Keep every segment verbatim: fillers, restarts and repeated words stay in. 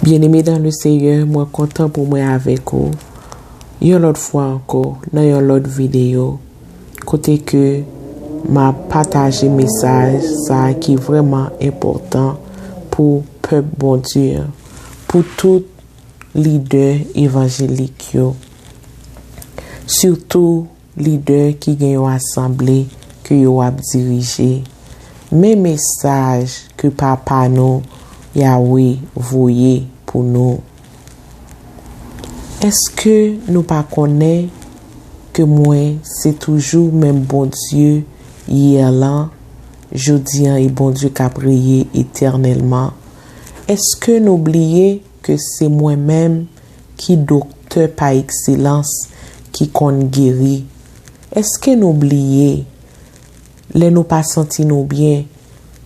Byeneme dan le Seyè, mwen kontan pou mwen avèk ou yon lòt fwa ankò nan yon lòt videyo, kote ke m ap pataje mesaj sa a ki vrèman enpòtan pou pèp Bondye an, pou tout lidè evanjelik yo, sitou lidè ki gen yon asanble ke yo ap dirije. Men mesaj ke Papa nou, Yawe, voye pou nou. Èske nou pa konnen ke mwen se toujou menm Bondye yè lan, jodi an e Bondye k ap reye etènèlman? Èske nou bliye ke se mwen menm ki doktè pa ekselans ki konn geri? Èske nou bliye, lè nou pa santi nou byen,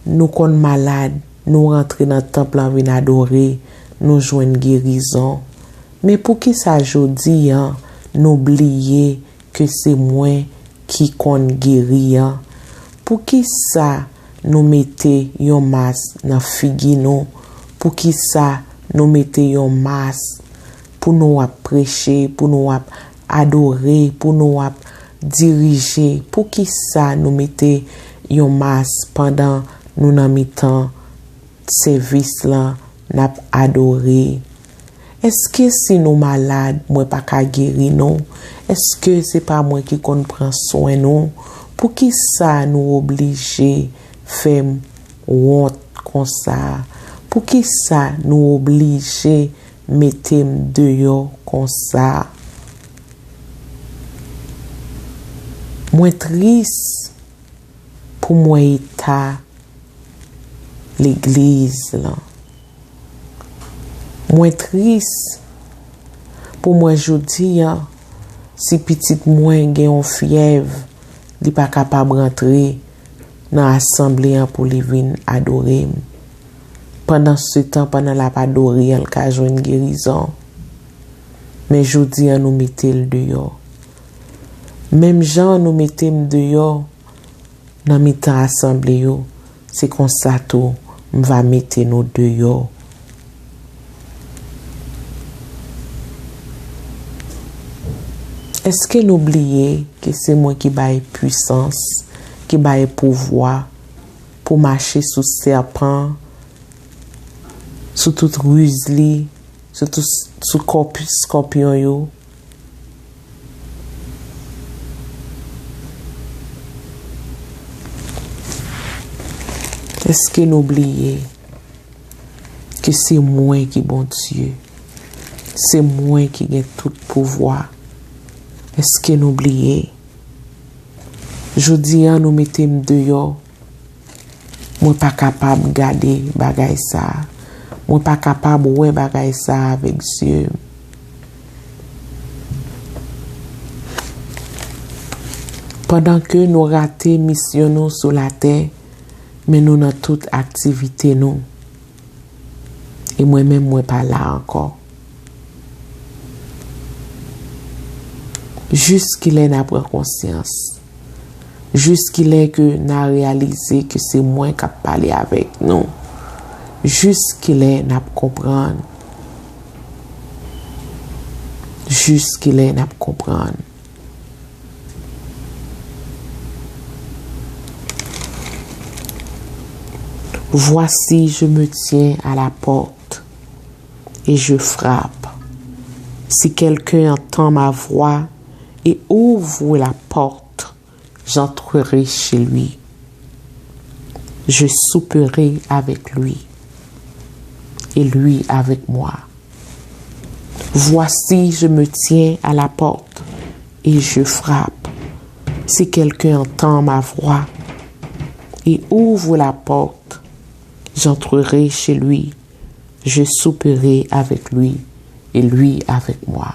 nou konn malad, nou rantre nan tanp lan vin adore, nou jwenn gerizon? Men poukisa jodi an nou bliye ke se mwen ki konn geri an? Poukisa nou mete yon mas nan figi nou? Poukisa nou mete yon mas pou nou ap preche, pou nou ap adore, pou nou ap dirije? Poukisa nou mete yon mas pandan nou nan mitan sèvis lan, n ap adore? Èske si nou malad, mwen pa ka geri nou? Èske se pa mwen ki konn pran swen nou? Poukisa nou oblije fè m wont konsa? Poukisa nou oblije mete m deyò konsa? Mwen tris pou m wè eta legliz lan. Mwen tris pou m wè jodi an, si pitit mwen gen yon fyèv, li pa kapab rantre nan asanble an pou li vin adore m. Pandansetan, pandan l ap adore an, l ka jwenn gerizon. Men jodi an, nou mete l deyò. Menm jan nou mete m deyò nan mitan asanble yo, se konsa tou m va mete nou deyò. Èske nou bliye ke se mwen ki bay pwisans, ki bay pouvwa pou mache sou sèpan, sou tout riz li, sou tout, sou kòp-, skòpyon yo? Èske nou bliye ke se mwen ki Bondye? Se mwen ki gen tout pouvwa. Èske nou bliye? Jodi an, nou mete m deyò. Mwen pa kapab gade bagay sa a. Mwen pa kapab wè bagay sa a avèk zye m. Pandan ke nou rate misyon nou sou latè, men nou nan tout aktivite nou. E mwen menm, mwen pa la ankò. Jis kilè n a pran konsyans? Jis kilè ke n a reyalize ke se mwen k ap pale avèk nou? Jis kilè n ap konprann? Jis kilè n ap konprann? Voici, je me tiens à la porte et je frappe. Si quelqu'un entend ma voix et ouvre la porte, j'entrerai chez lui. Je souperai avec lui et lui avec moi. Voici, je me tiens à la porte et je frappe. Si quelqu'un entend ma voix et ouvre la porte, j'entrerai chez lui, je souperai avec lui et lui avec moi.